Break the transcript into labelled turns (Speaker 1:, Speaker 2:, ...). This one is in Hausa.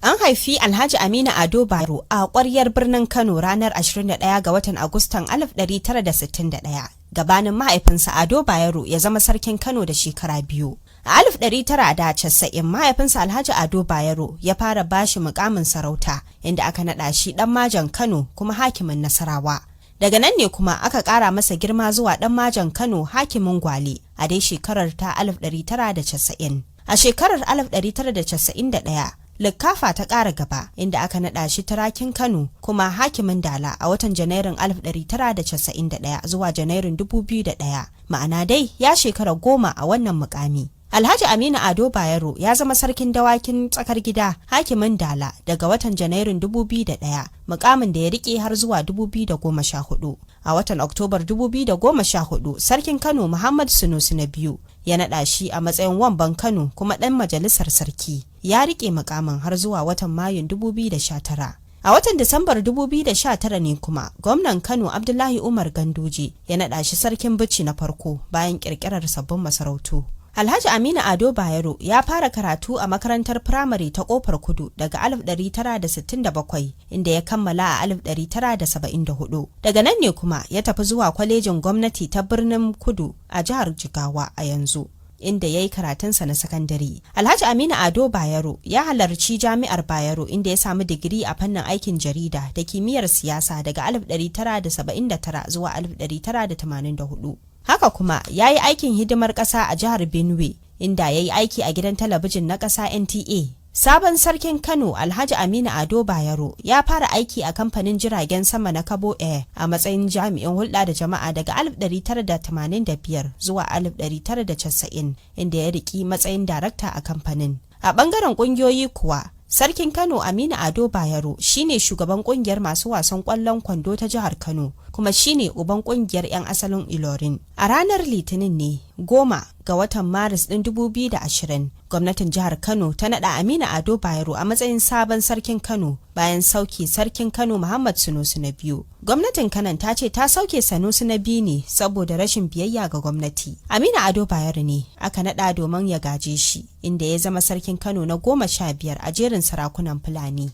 Speaker 1: An haifi Alhaji Aminu Ado Bayero a ƙwaryar birnin Kano ranar 21 ga watan Agustan 1961. Gabanin mahaifinsa Ado Bayero ya zama sarkin Kano da shekara 2. A 1990 mahaifinsa Alhaji Ado Bayero ya fara bashi mukamin sarauta, inda aka naɗa shi ɗan majan Kano kuma hakimin Nasarawa. Daga nan ne kuma aka ƙara masa girma zuwa ɗan majan Kano, hakimin Gwale, a dai shekarar ta 1990. A shekarar 1991 likafa ta ƙara gaba, inda aka naɗa shi turakin Kano kuma hakimin Dala a watan Janairun 1991 zuwa Janairun 2001, ma'ana dai ya shekara 10 a wannan mukami. Alhaji Aminu Ado Bayero ya zama sarkin dawakin tsakar gida, hakimin Dala, daga watan Janairun 2001, mukamin da ya rike har zuwa 2014. A watan Oktobar 2014 sarkin Kano Muhammad Sunusi na biyu ya naɗa shi a matsayin wamban Kano kuma ɗan majalisar sarki. Ya rike mukamin har zuwa watan Mayun 2019. A watan Disambar 2019 ne kuma gwamnan Kano Abdullahi Umar Ganduje ya naɗa shi sarkin Bichi na farko bayan ƙirƙirar sabbin masarautu. Alhaji Aminu Ado Bayero ya fara karatu a makarantar firamare ta Kofar Kudu daga 1967, inda ya kammala a 1974. Daga nan ne kuma ya tafi zuwa kwalejin gwamnati ta birnin Kudu a jihar Jigawa a yanzu, inda ya yi karatunsa na sakandare. Alhaji Aminu Ado Bayero ya halarci Jami'ar Bayero, inda ya samu digiri a fannin aikin jarida da kimiyyar siyasa daga 1979 zuwa 1984. Haka kuma ya yi aikin hidimar ƙasa a jihar Benue, inda ya yi aiki a gidan talabijin na ƙasa NTA. Sabon sarkin Kano Alhaji Aminu Ado Bayero ya fara aiki a kamfanin jiragen sama na Kabo Air a matsayin jami'in hulɗa da jama'a daga 1985 zuwa 1990, inda ya riki matsayin darakta a kamfanin. A ɓangaren ƙungiyoyi kuwa, Sarkin Kano Aminu Ado Bayero shine shugaban kungiyar masu wasan kwallon kwando ta jihar Kano, kuma shine uban kungiyar 'yan asalin Ilorin. A ranar Litinin ne 10 ga watan Maris ɗin 2020 gwamnatin jihar Kano ta naɗa Aminu Ado Bayero a matsayin sabon sarkin Kano bayan sauke sarkin Kano Muhammad Sunusi na biyu. Gwamnatin Kano ta ce ta sauke Sanusi na biyu ne saboda rashin biyayya ga gwamnati. Aminu Ado Bayero ne aka naɗa domin ya gaje shi, inda ya zama sarkin Kano na 15 a jerin sarakunan Fulani.